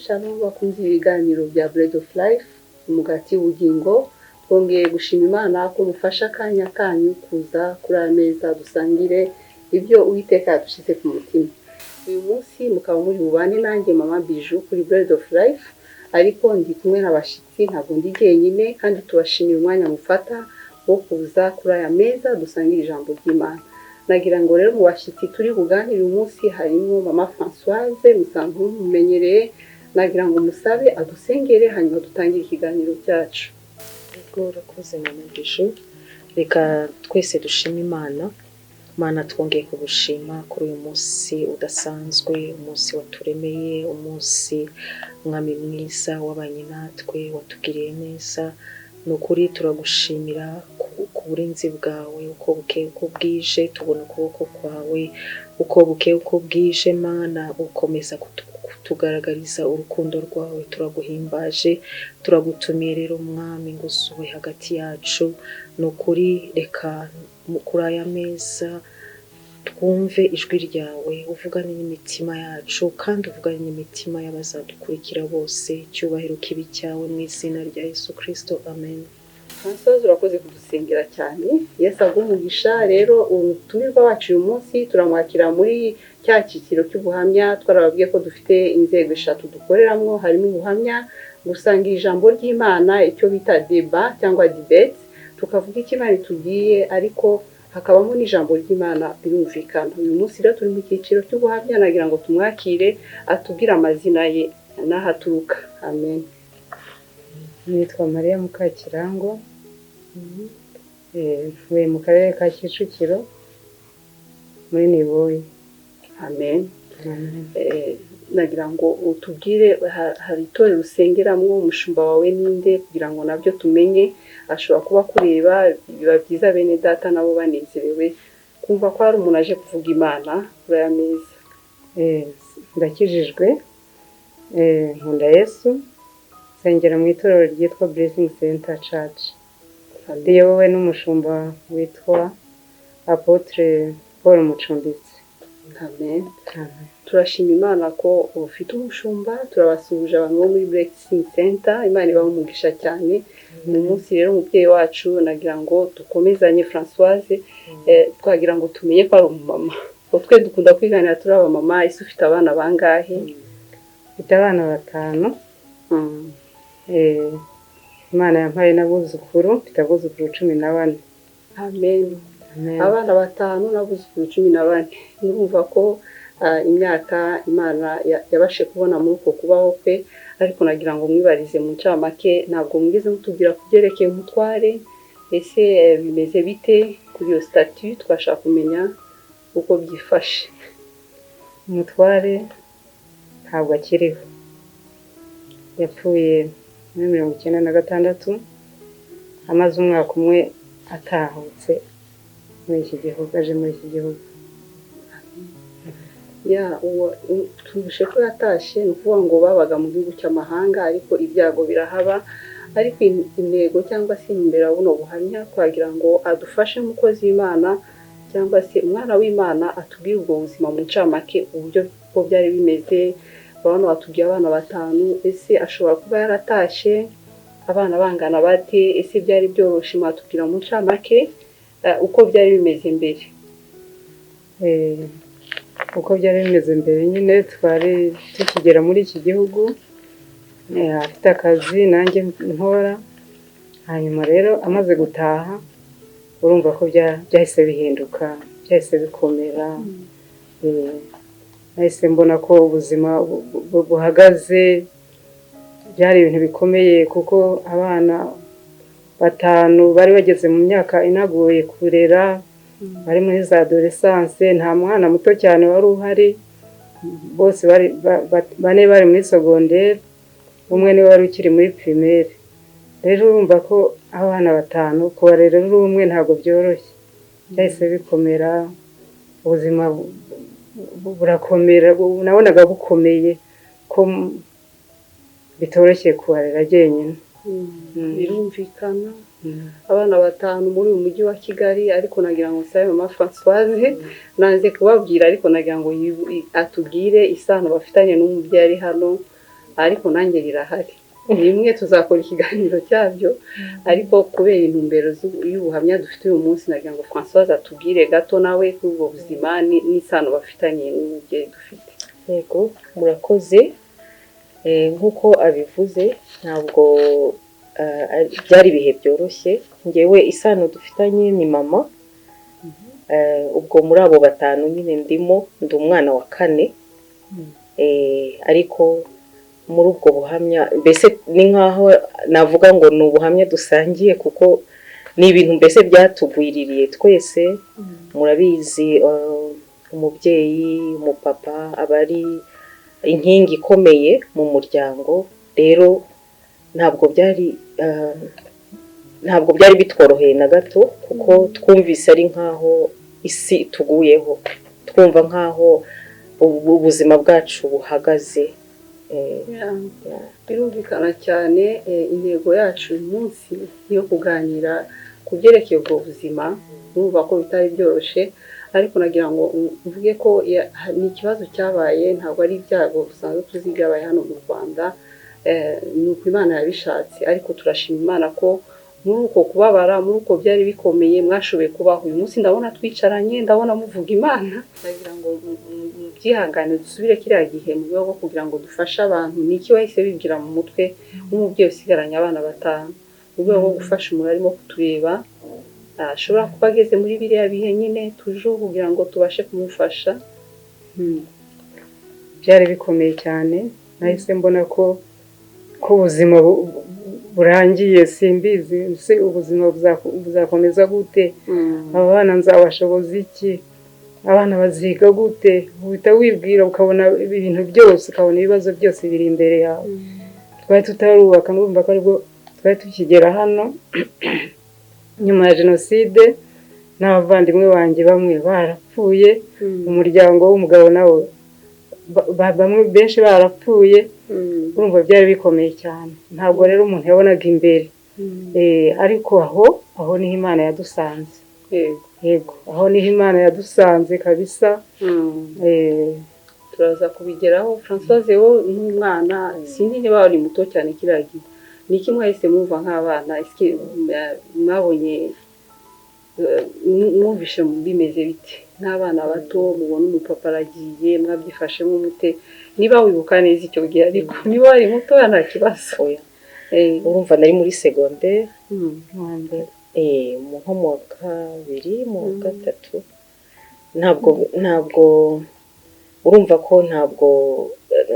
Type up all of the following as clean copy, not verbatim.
Shalom bakunze ibiganiro bya Bread of Life, umugati w'ubugingo. Twongeye gushima Imana ko mufashe akanya kanyu kuza kuri aya meza dusangire ibyo Uwiteka yadushyize ku mutima. Uyu munsi mukaba muri bubane nanjye, Mama Biju, kuri Bread of Life, ariko ndi kumwe n'abashyitsi, ntabwo ndi jyenyine, kandi tubashimira umwanya mufata wo kuza kuri aya meza dusangire ijambo ry'Imana. Nagira ngo rero mu bashyitsi turi buganire uyu munsi harimo Mama Françoise, musanzwe mumumenyereye. Nagira ngo musabe adusengere, hanyuma dutangire ikiganiro cyacu. Ubwo urakoze, Mama Biju. Reka twese dushime Imana. Mana, twongeye kugushima kuri uyu munsi udasanzwe, umunsi waturemeye, umunsi, Mwami mwiza, wabanye natwe, watugiriye neza. Ni ukuri turagushimira ku burinzi bwawe. Uko bukeye uko bwije tubona ukuboko kwawe, uko bukeye uko bwije, Mana, ukomeza kutugaragariza urukundo rwawe. Turaguhimbaje, turagutumiye rero, Mwami, ngo usube hagati yacu. Ni ukuri reka kuri aya meza twumve ijwi ryawe, uvugane n'imitima yacu kandi uvugane n'imitima y'abazadukurikira bose. Icyubahiro kibe cyawe, mu izina rya Yesu Kirisito, amen. Françoise, urakoze kudusengera cyane, Yesu aguhe umugisha. Rero umutumirwa wacu uyu munsi turamwakira muri cya cyiciro cy'ubuhamya. Twarababwiye ko dufite inzego eshatu dukoreramo, harimo ubuhamya, gusangira ijambo ry'Imana, icyo bita débat cyangwa debate, tukavuga icyo Imana itubwiye, ariko hakabamo n'ijambo ry'Imana birumvikana. Uyu munsi rero turi mu cyiciro cy'ubuhamya. Nagira ngo tumwakire, atubwire amazina ye n'aho aturuka. Amen. Nitwa Mariya Mukakirango, ntuye mu Karere ka Kicukiro muri Niboye. Amen. Nagira ngo utubwire, hari itorero usengeramo, umushumba wawe ninde, kugira ngo nabyo tumenye. Ashobora kuba kureba, biba byiza bene data nabo banezerewe kumva ko hari umuntu aje kuvuga Imana kuri aya meza. Ndakijijwe, nkunda Yesu, nsengera mu itorero ryitwa Blessing Center Church riyobowe n'umushumba witwa Apôtre Paul Mucumbitsi. Amen. Turashima Imana ko ufite umushumba. Turabasuhuje abantu bo muri Blessing Center, Imana ibahe umugisha cyane. Uyu munsi rero umubyeyi wacu, nagira ngo dukomezanye Françoise, twagira ngo tumenye ko ari umumama. Ngo twe dukunda kwiganira turi abamama. Ese ufite abana bangahe? Mfite abana batanu. Imana yampaye n'abuzukuru, mfite abuzukuru 14. Amen. Amen. Abana batanu n'abuzukuru 14, urumva ko imyaka Imana yabashe kubona muri uko kubaho kwe. Ariko nagira ngo mwibarize mu ncamake, ntabwo mwigeze mutubwira ku byerekeye umutware. Ese bimeze bite kuri iyo statut? Twashaka kumenya uko byifashe. Umutware ntabwo akiriho, yapfuye muri 96, amaze umwaka umwe atahutse muri iki gihugu, aje muri iki gihugu. Ya, tubushe ko yatashye, ni ukuvuga ngo babaga mu gihugu cy'amahanga, ariko ibyago birahaba. Ariko intego cyangwa se intumbero ya buno buhamya, twagira ngo adufashe, umukozi w'Imana cyangwa se umwana w'Imana, atubwire ubwo buzima mu ncamake, uburyo bwo byari bimeze. Urabona watubwiye abana batanu, ese ashobora kuba yaratashye abana bangana bate? Ese byari byoroshye? Mwatubwira mu ncamake uko byari bimeze mbere. Uko byari bimeze mbere nyine, twari tukigera muri iki gihugu, afite akazi nanjye nkora. Hanyuma rero amaze gutaha, urumva ko byahise bihinduka, byahise bikomera. Nahise mbona ko ubuzima buhagaze. Byari ibintu bikomeye kuko abana batanu bari bageze mu myaka inagoye kurera, bari muri za adolescence, nta mwana muto cyane wari uhari. Bose bari bane bari muri secondaire, umwe niwe wari ukiri muri primaire. Rero urumva ko abana batanu kubarera uri umwe ntabwo byoroshye. Byahise bikomera, ubuzima burakomera, nabonaga bukomeye ko bitoroshye kubarera jyenyine. Birumvikana, abana batanu muri uyu mujyi wa Kigali. Ariko nagira ngo nsabe Mama Françoise, nanze kubabwira, ariko nagira ngo atubwire isano bafitanye n'umubyeyi ari hano. Ariko nanjye rirahari rimwe, tuzakora ikiganiro cyabyo. Ariko kubera intumbero y'ubuhamya dufite uyu munsi, nagira ngo Françoise atubwire gato nawe kuri ubwo buzima n'isano bafitanye n'umubyeyi dufite. Yego, murakoze. Nk'uko abivuze, ntabwo byari ibihe byoroshye. Ngewe isano dufitanye ni mama. Ubwo muri abo batanu nyine ndimo, ndi umwana wa kane. Ariko muri ubwo buhamya, mbese ni nk'aho navuga ngo ni ubuhamya dusangiye, kuko ni ibintu mbese byatugwiririye twese. Murabizi, umubyeyi, umupapa, aba ari inkingi ikomeye mu muryango. Rero ntabwo byari bitworoheye na gato, kuko twumvise ari nk'aho isi ituguyeho, twumva nk'aho ubuzima bwacu buhagaze. Birumvikana cyane. Intego yacu uyu munsi yo kuganira ku byerekeye ubwo buzima, numva ko bitari byoroshye, ariko nagira ngo mvuge ko ni ikibazo cyabaye, ntabwo ari ibyago dusanzwe tuzi byabaye hano mu Rwanda. Ni uko Imana yabishatse, ariko turashima Imana ko muri uko kubabara, muri uko byari bikomeye, mwashoboye kubaho. Uyu munsi ndabona twicaranye, ndabona muvuga Imana. Ndagira ngo byihangane dusubire kiriya gihe mu rwego rwo kugira ngo dufashe abantu. Ni iki wahise wibwira mu mutwe nk'umubyeyi usigaranye abana batanu, mu rwego rwo gufasha umuntu arimo kutureba, ashobora kuba ageze muri biriya bihe nyine tuje kugira ngo tubashe kumufasha? Byari bikomeye cyane. Nahise mbona ko ubuzima burangiye. Simbizi se ubuzima buzakomeza gute? Aba bana nzabashoboza iki? Abana baziga gute? Uhita wibwira ukabona ibintu byose, ukabona ibibazo byose biri imbere yawe. Twari tutarubaka, ndumva ko aribwo twari tukigera hano nyuma ya jenoside, n'abavandimwe banjye bamwe barapfuye, umuryango w'umugabo nawo bamwe benshi barapfuye. Urumva byari bikomeye cyane. Ntabwo rero umuntu yabonaga imbere. Ariko aho niho Imana yadusanze. Yego, aho niho Imana yadusanze kabisa. Turaza kubigeraho. Françoise, wowe nk'umwana, sinzi niba wari muto cyane kiriya gihe, ni iki mwahise mwumva nk'abana? Ese mwabonye, mwumvishe bimeze bite nk'abana bato mubona umupapa aragiye? Mwabyifashemo mute, niba wibuka neza icyo gihe? Ariko niba wari mutoya nta kibazo. Oya. Urumva nari muri segonderi, nko mu wa kabiri, mu wa gatatu. Ntabwo urumva ko ntabwo,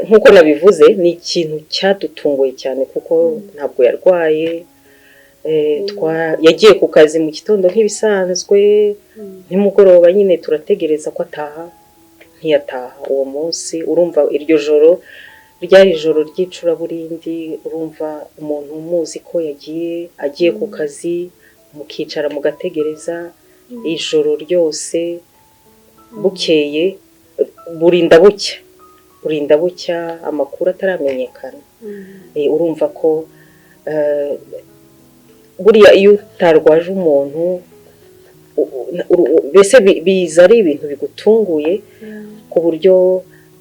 nk'uko nabivuze, ni ikintu cyadutunguye cyane, kuko ntabwo yarwaye. Yagiye ku kazi mu gitondo nk'ibisanzwe, nimugoroba nyine turategereza ko ataha, ntiyataha uwo munsi. Urumva iryo joro ryari ijoro ry'icuraburindi. Urumva umuntu umuzi ko yagiye, agiye ku kazi, mukicara mugategereza ijoro ryose, bukeye burinda bucya, burinda bucya amakuru ataramenyekana. Urumva ko buriya iyo utarwaje umuntu, mbese biza ari ibintu bigutunguye, ku buryo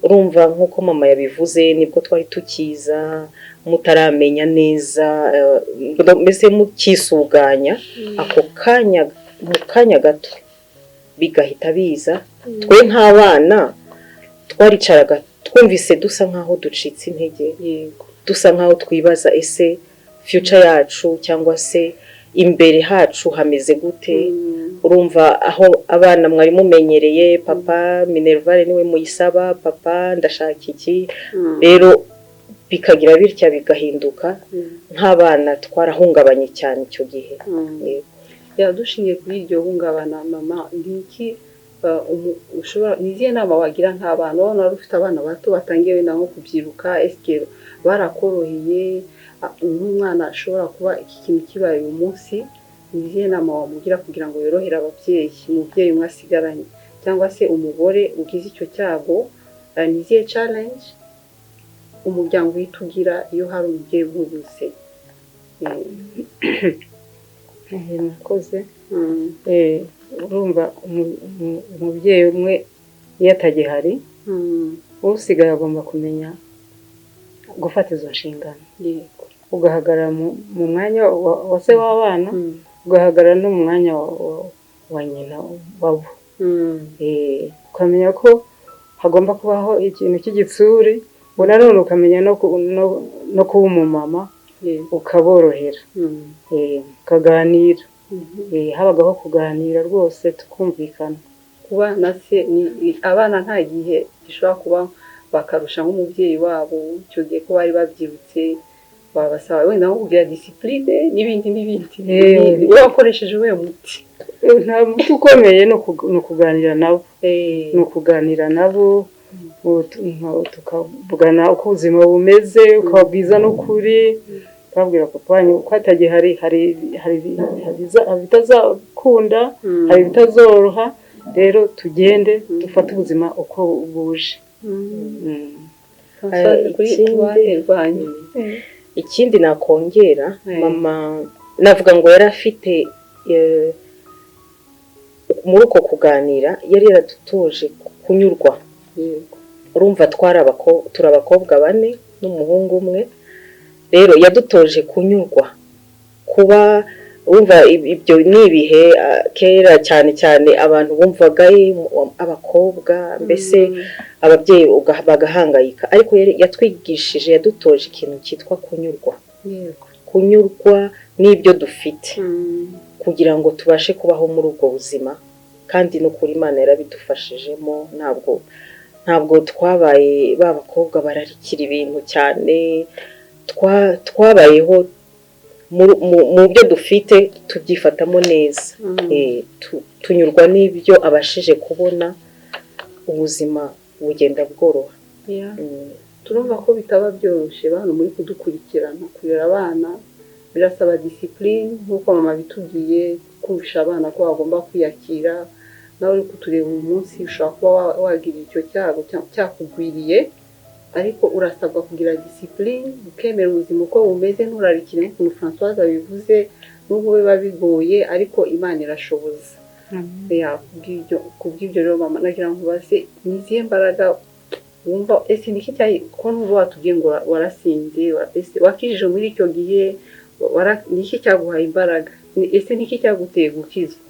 urumva nk'uko mama yabivuze, nibwo twari tukiza, mutaramenya neza, mbese mukisuganya, ako kanya, mu kanya gato bigahita biza. Twe nk'abana twaricaraga, twumvise dusa nk'aho ducitse intege, dusa nk'aho twibaza: ese future yacu cyangwa se imbere hacu hameze gute? Urumva aho abana mwari mumenyereye papa, minerval niwe muyisaba, papa ndashaka iki, rero bikagira bitya bigahinduka. Nk'abana twarahungabanye cyane icyo gihe. Yego. Dushingiye kuri iryo hungabana, mama, ni iki ushobora, ni izihe nama wagira nk'abana? Urabona wari ufite abana bato batangiye wenda nko kubyiruka. Ese barakoroheye? Nk'umwana ashobora kuba iki kintu kibaye uyu munsi, ni izihe nama wamugira kugira ngo yorohere ababyeyi, umubyeyi umwe asigaranye cyangwa se umugore ugize icyo cyago? Ni izihe challenge umuryango uhita ugira iyo hari umubyeyi umubuze? Murakoze. Urumva umubyeyi umwe iyo atagihari, usigaye agomba kumenya gufata izo nshingano, ugahagarara mu mwanya wa se w'abana, ugahagarara no mu mwanya wa nyina wabo, ukamenya ko hagomba kubaho ikintu cy'igitsuri, ngo nanone ukamenya no kuba umumama, ukaborohera, ukaganira. Habagaho kuganira rwose, tukumvikana. Ku bana se, abana nta gihe gishobora kuba bakarusha nk'umubyeyi wabo? Icyo gihe ko bari babyirutse, babasaba wenda nko kugira discipline n'ibindi n'ibindi, wowe wakoresheje uwuhe muti? Nta muti ukomeye, ni ukuganira nabo, ni ukuganira nabo, tukavugana uko ubuzima bumeze, ukababwiza n'ukuri, ukababwira papa wanyu ko atagihari, hari ibitazakunda, hari ibitazoroha, rero tugende dufate ubuzima uko buje. Ikindi nakongera, mama navuga ngo yari afite, muri uko kuganira yari yaradutoje kunyurwa. Urumva twari turi abakobwa bane n'umuhungu umwe, rero yadutoje kunyurwa. Kuba wumva ibyo ni ibihe kera cyane cyane abantu bumvaga abakobwa, mbese ababyeyi bagahangayika, ariko yatwigishije, yadutoje ikintu cyitwa kunyurwa, kunyurwa n'ibyo dufite kugira ngo tubashe kubaho muri ubwo buzima. Kandi n'ukuri Imana yarabidufashijemo, ntabwo twabaye ba bakobwa bararikira ibintu cyane. Twabayeho mu byo dufite, tubyifatamo neza, tunyurwa n'ibyo abashije kubona, ubuzima bugenda bworoha. Turumva ko bitaba byoroshye. Bantu muri kudukurikirana, kurera abana birasaba discipline nk'uko mama bitubwiye, kumvisha abana ko bagomba kwiyakira. Nawe uri kutureba uyu munsi, ushobora kuba wagira icyo cyago cyakugwiriye, ariko urasabwa kugira discipline, ukemera ubuzima uko bumeze, nturarikire nk'ukuntu Francoise abivuze. Nubwo biba bigoye, ariko Imana irashoboza. Kubw'ibyo rero, mama, nagira ngo ubaze: ni izihe mbaraga wumva? Ese ni iki cyayi ko numva watubwiye ngo warasinze? Ese wakijije muri icyo gihe? Ni iki cyaguhaye imbaraga? Ese ni iki cyaguteye gukizwa?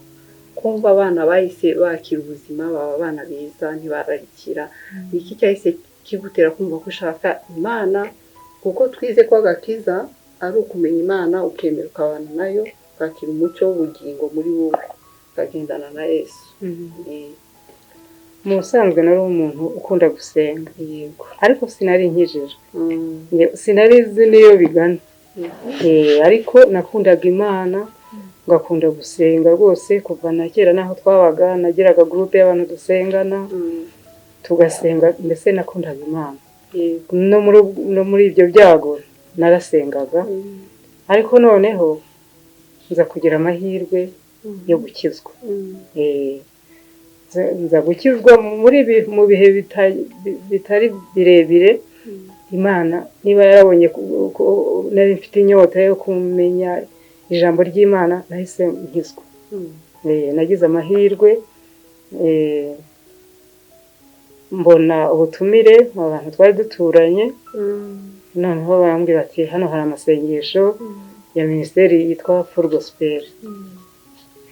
Kumva abana bahise bakira ubuzima, baba abana beza, ntibararikira, ni iki cyahise kigutera kumva ko ushaka Imana? Kuko twize ko agakiza ari ukumenya Imana, ukemera ukabana nayo, ukakira umucyo w'ubugingo muri wowe, ukagendana na Yesu. Mu busanzwe nari umuntu ukunda gusenga, ariko sinari nkijijwe, sinari nzi n'iyo bigana, ariko nakundaga Imana, ngakunda gusenga rwose kuva na kera. N'aho twabaga nagiraga groupe y'abantu dusengana, tugasenga, mbese nakundaga Imana. No muri ibyo byago narasengaga, ariko noneho nza kugira amahirwe yo gukizwa. Nza gukizwa muri mu bihe bitari birebire. Imana niba yarabonye nari mfite inyota yo kumenya ijambo ry'Imana, nahise nkizwa. Nagize amahirwe, mbona ubutumire mu bantu twari duturanye, noneho barambwira bati: "Hano hari amasengesho ya minisiteri yitwa Full Gospel."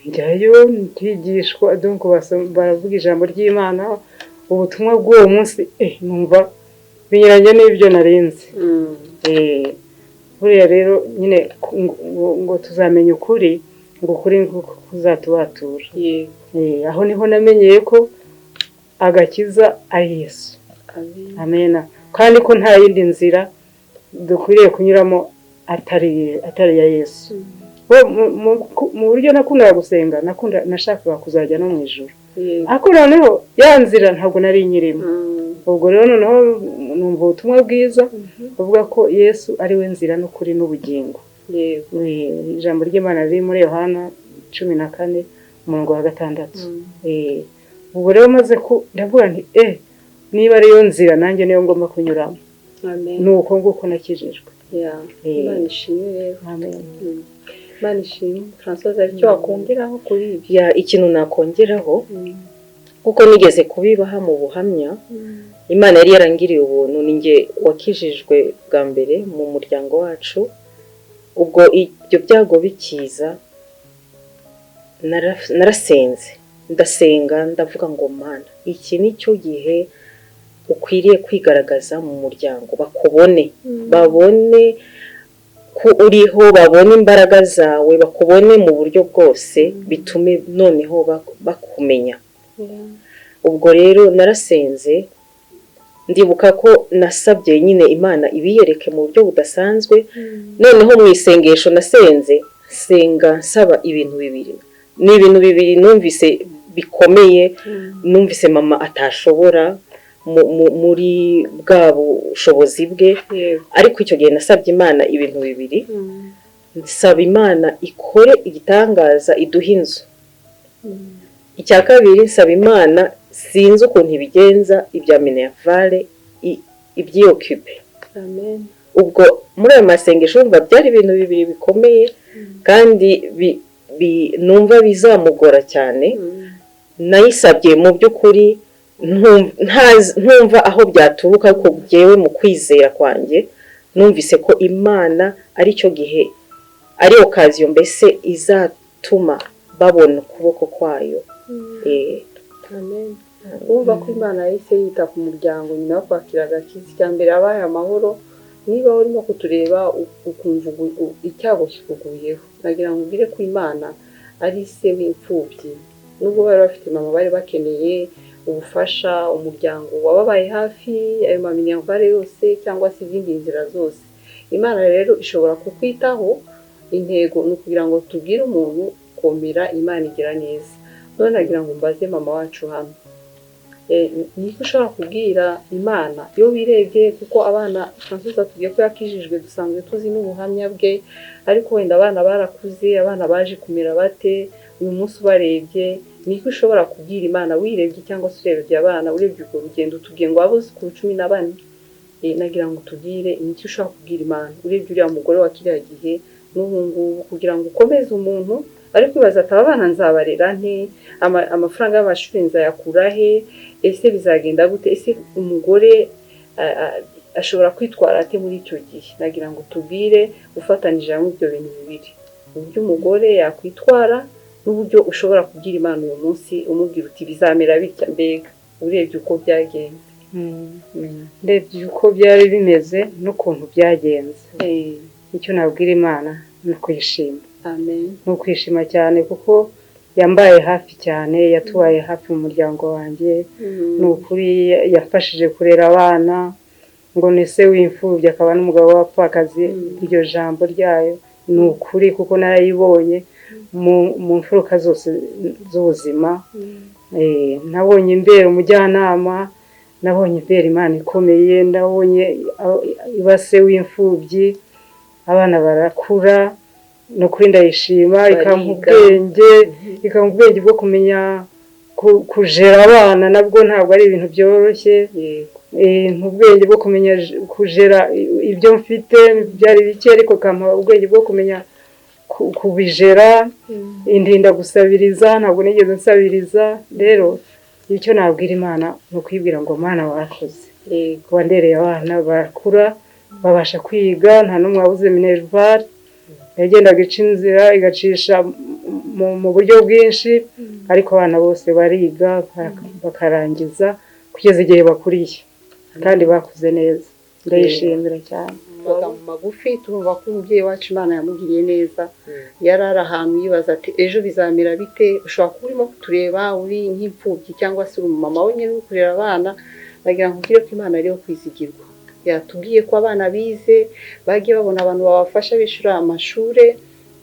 Njyayo, nkigishwa, donc baravuga ijambo ry'Imana, ubutumwa bw'uwo munsi, numva binyuranye n'ibyo narinzi. Buriya rero nyine ngo tuzamenya ukuri, ngo ukuri kuzatubatura. Aho niho namenyeye ko agakiza ari Yesu, amena, kandi ko nta yindi nzira dukwiriye kunyuramo atari iya Yesu. Mu buryo nakundaga gusenga, nashakaga kuzajya no mu ijuru, ariko noneho ya nzira ntabwo nari nyirimo. Ubwo rero noneho numva ubutumwa bwiza buvuga ko Yesu ari we nzira n'ukuri n'ubugingo. Ijambo ry'Imana riri muri Yohana 14 umurongo wa 6. Ubwo rero maze ndavuga nti: "Niba ariyo nzira, nanjye niyo ngomba kunyuramo." Ni uko nguko nakijijwe. Imana ishimwe rero. Imana ishimwe. Francoise, hari icyo wakongeraho kuri ibyo? Ikintu nakongeraho, Kuko nigeze kubibaha mu buhamya, Imana yari yarangiriye ubuntu, ni njye wakijijwe bwa mbere mu muryango wacu. Ubwo ibyo byago bikiza, narasenze, ndasenga, ndavuga ngo: "Mana, iki ni cyo gihe ukwiriye kwigaragaza mu muryango, bakubone, babone ko uriho, babone imbaraga zawe, bakubone mu buryo bwose, bitume noneho bakumenya." Ubwo rero narasenze, ndibuka ko nasabye nyine Imana ibiyereke mu buryo budasanzwe. Noneho mu isengesho nasenze, nsenga nsaba ibintu bibiri. Ni ibintu bibiri numvise bikomeye, numvise mama atashobora muri bwa bushobozi bwe. Ariko icyo gihe nasabye Imana ibintu bibiri. Nsaba Imana ikore igitangaza, iduhe inzu. Icya kabiri, nsaba Imana, sinzi ukuntu ibigenza, ibya minerval ibyiyokipe. Amen. Ubwo muri ayo masengesho, urumva byari ibintu bibiri bikomeye kandi numva bizamugora cyane. Nayisabye mu by'ukuri ntumva aho byaturuka, ariko jyewe mu kwizera kwanjye numvise ko Imana ari cyo gihe, ari occasion mbese izatuma babona ukuboko kwayo. Amen. Urumva ko Imana yahise yita ku muryango nyuma yo kwakira agakiza. Icya mbere, abaye amahoro. Niba urimo kutureba ukumva icyago kikuguyeho, nagira ngo ubwire ko Imana ari se w'imfubyi. Nubwo bari bafite mama, bari bakeneye ubufasha, umuryango wababaye hafi, ayo ma minerval yose cyangwa se izindi nzira zose. Imana rero ishobora kukwitaho. Intego ni ukugira ngo tubwire umuntu: komera, Imana igira neza. None nagira ngo mbaze mama wacu hano, niko ushobora kubwira Imana iyo wirebye, kuko abana, Francis atubwiye ko yakijijwe, dusanzwe tuzi n'ubuhamya bwe, ariko wenda abana barakuze, abana baje kumera bate uyu munsi ubarebye? Niko ushobora kubwira Imana wirebye cyangwa se urebye abana, urebye urwo rugendo tubwiye ngo abuzukuru 14? Nagira ngo tubwire nicyo ushobora kubwira Imana urebye uriya mugore wa kiriya gihe n'ubu ngubu, kugira ngo ukomeze umuntu ari kwibaza ati: "Aba bana nzabarera nte? Amafaranga y'amashuri nzayakura he? Ese bizagenda gute? Ese umugore ashobora kwitwara ate muri icyo gihe?" Nagira ngo tubwire ufatanije hamwe ibyo bintu bibiri: uburyo umugore yakwitwara n'uburyo ushobora kubwira Imana uyu munsi, umubwira uti: "Bizamera bitya." Mbega urebye uko byagenze. Ndebye uko byari bimeze n'ukuntu byagenze, icyo nabwira Imana ni ukuyishima. Amen. Ni ukwishima cyane, kuko yambaye hafi cyane, yatubaye hafi mu muryango wanjye. Ni ukuri yafashije kurera abana, ngo ni se w'imfubyi akaba n'umugabo w'abapfakazi. Iryo jambo ryayo ni ukuri, kuko narayibonye mu mfuruka zose z'ubuzima. Nabonye imbera umujyanama, nabonye imbera Imana ikomeye, nabonye iba se w'imfubyi, abana barakura. Ni ukuri ndayishima, ikampa ubwenge, ikampa ubwenge bwo kumenya kujera abana, nabwo ntabwo ari ibintu byoroshye. Ubwenge bwo kumenya kujera ibyo mfite, byari bike, ariko ikampa ubwenge bwo kumenya kubijera, indinda gusabiriza, ntabwo nigeze nsabiriza. Rero icyo nabwira Imana ni ukwibwira ngo: "Mana, warakoze, wandereye abana barakura, babasha kwiga, nta n'umwe wabuze minerval." Yagendaga ica inzira, igacisha mu buryo bwinshi, ariko abana bose bariga bakarangiza kugeza igihe bakuriye, kandi bakuze neza. Ndayishimira cyane. Amagambo magufi, turumva ko umubyeyi wacu Imana yamugiriye neza. Yari ari ahantu yibaza ati: "Ejo bizamera bite?" Ushobora kuba urimo kutureba uri nk'imfubyi cyangwa se uri umumama wenyine uri kurera abana, bagira ngo ubwire ko Imana ariyo kwizigirwa. Yatubwiye ko abana bize, bagiye babona abantu babafasha bishyura amashuri,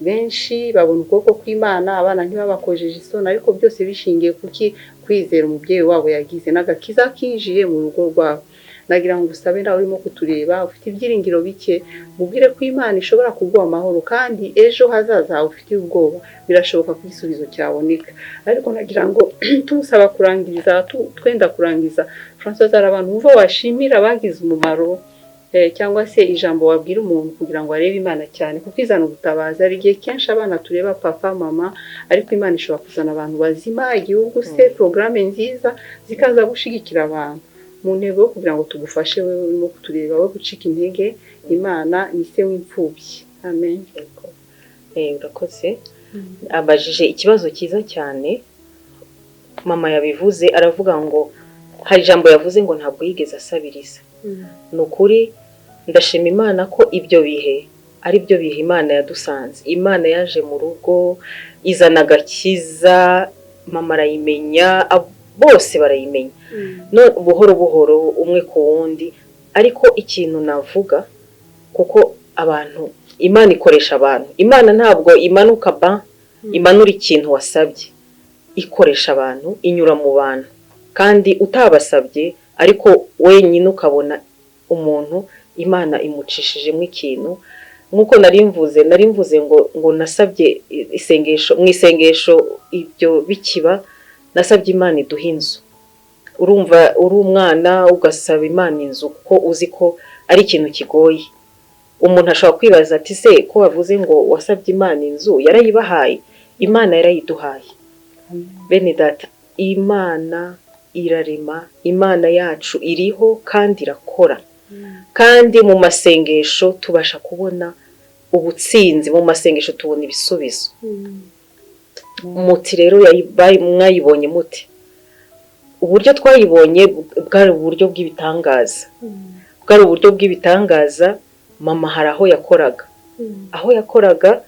benshi babona ukuboko kw'Imana, abana ntibabakojeje isoni, ariko byose bishingiye kuki? Kwizera umubyeyi wabo yagize n'agakiza kinjiye mu rugo rwabo. Nagira ngo usabe nawe urimo kutureba ufite ibyiringiro bike, mubwire ko Imana ishobora kuguha amahoro, kandi ejo hazaza hawe ufitiye ubwoba, birashoboka ko igisubizo cyaboneka. Ariko nagira ngo tumusaba kurangiza, twenda kurangiza, Francois, hari abantu wumva washimira bagize umumaro? Cyangwa se ijambo wabwira umuntu kugira ngo arebe Imana cyane, kuko izana ubutabazi. Hari igihe kenshi abana tureba papa, mama, ariko Imana ishobora kuzana abantu bazima, igihugu se, porogaramu nziza zikaza gushyigikira abantu mu ntego yo kugira ngo tugufashe wowe urimo kutureba, wowe gucika intege. Imana ni se w'imfubyi. Amen. Yego. Urakoze. Abajije ikibazo cyiza cyane. Mama yabivuze, aravuga ngo hari ijambo yavuze ngo ntabwo yigeze asabiriza. Ni ukuri, ndashima Imana ko ibyo bihe ari byo bihe Imana yadusanze. Imana yaje mu rugo izana agakiza, mama arayimenya, bose barayimenya, no buhoro buhoro, umwe ku wundi. Ariko ikintu navuga, kuko abantu, Imana ikoresha abantu. Imana ntabwo imanuka ba imanura ikintu wasabye, ikoresha abantu, inyura mu bantu, kandi utabasabye, ariko wenyine ukabona umuntu Imana imucishijemo ikintu. Nk'uko nari mvuze ngo nasabye isengesho, mu isengesho ibyo bikiba, nasabye Imana iduha inzu. Urumva, uri umwana ugasaba Imana inzu, kuko uzi ko ari ikintu kigoye. Umuntu ashobora kwibaza ati: "Se ko wavuze ngo wasabye Imana inzu, yarayibahaye?" Imana yarayiduhaye. Bene data, Imana irarema, Imana yacu iriho kandi irakora, kandi mu masengesho tubasha kubona ubutsinzi, mu masengesho tubona ibisubizo. Muti rero mwayibonye muti? Uburyo twayibonye bwari uburyo bw'ibitangaza, bwari uburyo bw'ibitangaza. Mama hari aho yakoraga, aho yakoraga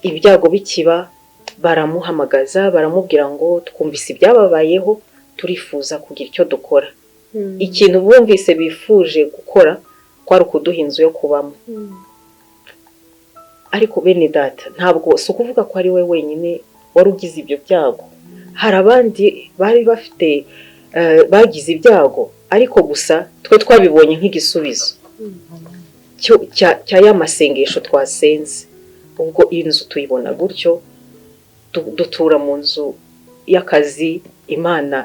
ibyago bikiba baramuhamagaza, baramubwira ngo twumvise ibyababayeho, turifuza kugira icyo dukora. Ikintu bumvise bifuje gukora kwari ukuduha inzu yo kubamo. Ariko bene data, ntabwo si ukuvuga ko ari we wenyine wari ugize ibyo byago. Hari abandi bari bafite, bagize ibyago, ariko gusa twe twabibonye nk'igisubizo cya ya masengesho twasenze. Ubwo inzu tuyibona gutyo, dutura mu nzu y'akazi. Imana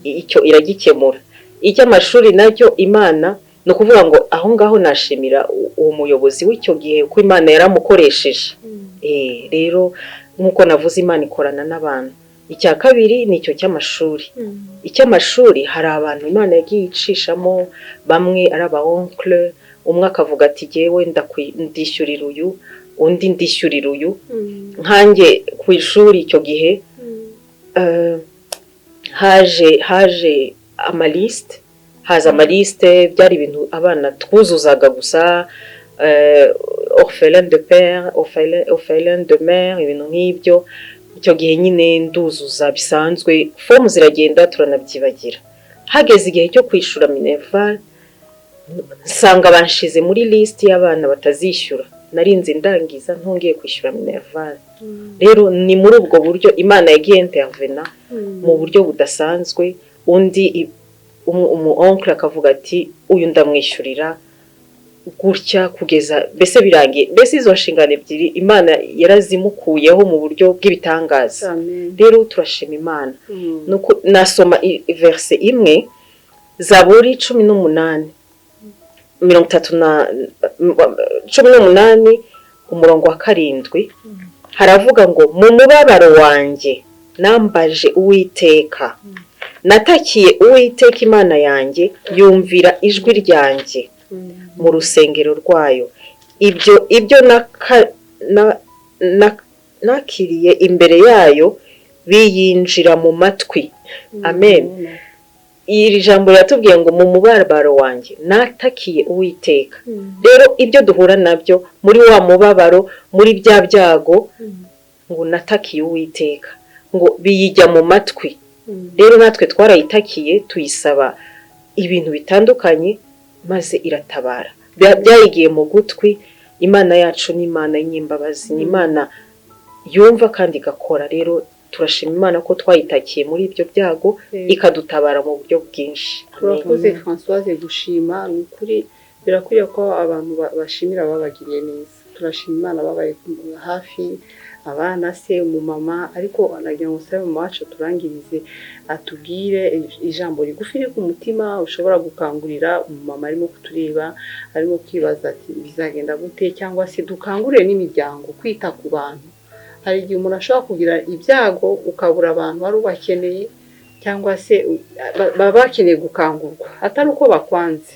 icyo iragikemura. Icy'amashuri nacyo Imana, ni ukuvuga ngo aho ngaho nashimira uwo muyobozi w'icyo gihe ko Imana yaramukoresheje. Rero nk'uko navuze, Imana ikorana n'abantu. Icya kabiri ni icyo cy'amashuri. Icy'amashuri, hari abantu Imana yagiye icishamo, bamwe ari aba oncle, umwe akavuga ati: "Jyewe ndishyurira uyu, undi ndishyurira uyu." Nkanjye ku ishuri icyo gihe, haje amalisite, haza amalisite. Byari ibintu abana twuzuzaga gusa, orphelin de père, orphelin de mère, ibintu nk'ibyo. Icyo gihe nyine nduzuza bisanzwe, fomu ziragenda, turanabyibagira. Hageze igihe cyo kwishyura minerval, nsanga banshize muri lisiti y'abana batazishyura. Narinze ndangiza ntongeye kwishyura minerval. Rero ni muri ubwo buryo Imana yagiye intervena mu buryo budasanzwe. Undi umu oncle akavuga ati: "Uyu ndamwishyurira gutya," kugeza mbese birangiye. Mbese izo nshingano ebyiri Imana yarazimukuyeho mu buryo bw'ibitangaza. Amen. Rero turashima Imana. Nuko nasoma verse imwe, Zaburi 18, 30 na 18, umurongo wa 7, haravuga ngo: "Mu mubabaro wanjye nambaje Uwiteka, natakiye Uwiteka Imana yanjye, yumvira ijwi ryanjye mu rusengero rwayo. Ibyo nakiriye imbere yayo biyinjira mu matwi." Amen. Iri jambo riratubwiye ngo: "Mu mubabaro wanjye natakiye Uwiteka." Rero ibyo duhura nabyo muri wa mubabaro, muri bya byago, ngo natakiye Uwiteka, ngo biyijya mu matwi. Rero natwe twarayitakiye, tuyisaba ibintu bitandukanye, maze iratabara. Byayigiye mu gutwi. Imana yacu ni Imana y'inyembabazi, ni Imana yumva kandi igakora. Rero turashima Imana ko twayitakiye muri ibyo byago, ikadutabara mu buryo bwinshi. Amen. Turakoze, Francoise, gushima. Ni ukuri birakwiriye ko abantu bashimira ababagiriye neza. Turashima Imana babaye hafi abana se umumama. Ariko nagira ngo usabe mama wacu turangirize, atubwire ijambo rigufi riri ku mutima ushobora gukangurira umumama arimo kutureba, arimo kwibaza ati bizagenda gute, cyangwa se dukangurire n'imiryango kwita ku bantu. Hari igihe umuntu ashobora kugira ibyago ukabura abantu wari ubakeneye, cyangwa se baba bakeneye gukangurwa, atari uko bakwanze,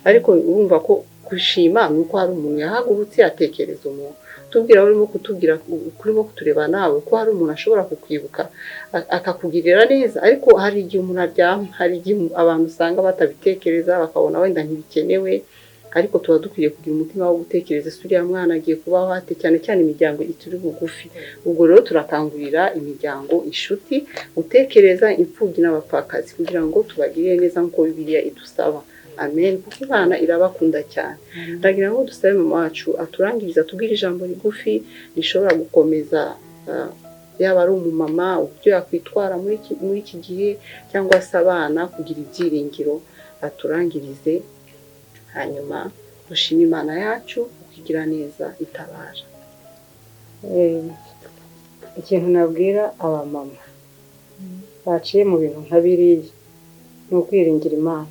ariko urumva ko gushima ni uko hari umuntu yahagurutse atekereza umuntu. Tubwira urimo kutubwira, urimo kutureba nawe, ko hari umuntu ashobora kukwibuka akakugirira neza. Ariko hari igihe umuntu aryama, hari igihe abantu usanga batabitekereza, bakabona wenda ntibikenewe, ariko tuba dukwiye kugira umutima wo gutekereza: ese uriya mwana agiye kubaho ate? Cyane cyane imiryango ituri bugufi. Ubwo rero turakangurira imiryango, inshuti, gutekereza imfubyi n'abapfakazi kugira ngo tubagirire neza nk'uko Bibiliya idusaba. Amen. Kuko Imana irabakunda cyane. Ndagira ngo dusabe mama wacu aturangiriza, atubwire ijambo rigufi rishobora gukomeza, yaba ari umumama uburyo yakwitwara muri iki gihe, cyangwa se abana kugira ibyiringiro. Aturangirize, hanyuma dushime Imana yacu kuko igira neza, itabara. Ikintu nabwira abamama baciye mu bintu nka biriya ni ukwiringira Imana,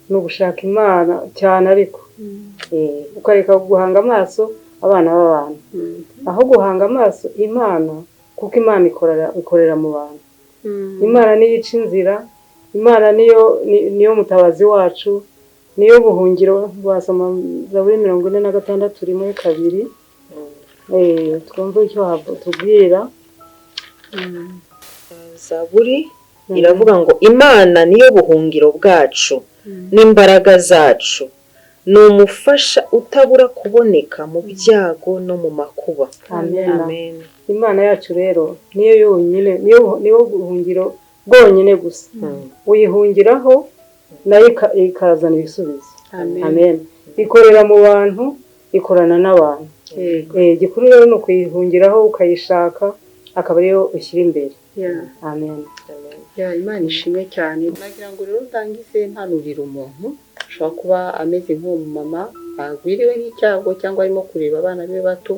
ni ugushaka Imana cyane, ariko ukareka guhanga amaso abana b'abantu, aho guhanga amaso Imana, kuko Imana ikorera mu bantu. Imana niyo ica inzira, Imana niyo mutabazi wacu, niyo buhungiro. Wasoma Zaburi 46:1-2, twumve icyo tubwira. Zaburi iravuga ngo: "Imana niyo buhungiro bwacu n'imbaraga zacu, ni umufasha utabura kuboneka mu byago no mu makuba." Amen. Amen. Imana yacu rero niyo yonyine, niyo buhungiro bwonyine gusa. Uyihungiraho nayo ikazana ibisubizo. Amen. Amen. Ikorera mu bantu, ikorana n'abantu. Igikuru rero ni ukuyihungiraho, ukayishaka, akaba ariyo ushyira imbere. Amen. Amen. Ya, Imana ishimwe cyane. Nagira ngo rero ndangize mpanurira umuntu ushobora kuba ameze nk'uwo mumama agwiriwe n'icyago, cyangwa arimo kureba abana be bato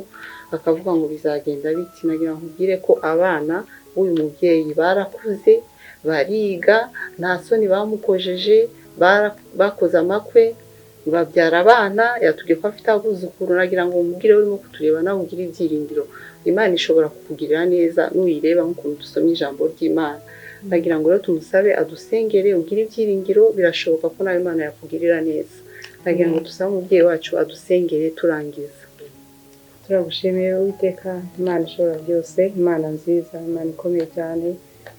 akavuga ngo bizagenda biti. Nagira ngo nkubwire ko abana b'uyu mubyeyi barakuze, bariga, nta soni bamukojeje, bakoze amakwe, babyara abana, yatubwiye ko afite abuzukuru. Nagira ngo mubwire urimo kutureba nawe ugire ibyiringiro. Imana ishobora kukugirira neza nuyireba nk'ukuntu dusomye ijambo ry'Imana. Nagira ngo rero tumusabe adusengere ugire ibyiringiro, birashoboka ko nawe Imana yakugirira neza. Nagira ngo dusabe umubyeyi wacu adusengere turangiza. Turagushimiye Uwiteka, Imana ishobora byose, Imana nziza, Imana ikomeye cyane,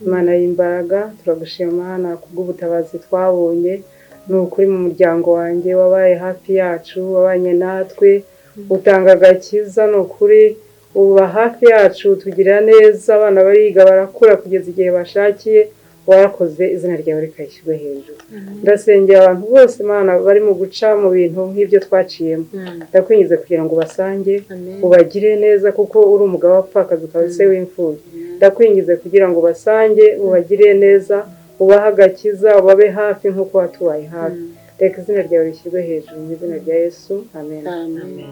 Imana y'imbaraga. Turagushima Imana kubw'ubutabazi twabonye. Ni ukuri mu muryango wanjye wabaye hafi yacu, wabanye natwe, utanga agakiza. Ni ukuri uba hafi yacu, tugirira neza, abana bariga, barakura kugeza igihe bashakiye. Warakoze, izina ryawe rikayishyirwe hejuru. Ndasengera abantu bose Imana bari mu guca mu bintu nk'ibyo twaciyemo. Ndakwinginze kugira ngo ubasange, ubagire neza, kuko uri umugabo w'abapfakazi, ukaba se w'imfubyi. Ndakwinginze kugira ngo ubasange, ubagire neza, ubahe agakiza, ubabe hafi nk'uko watubaye hafi. Reka izina ryawe rishyirwe hejuru mu izina rya Yesu, amen. Amen. Amen.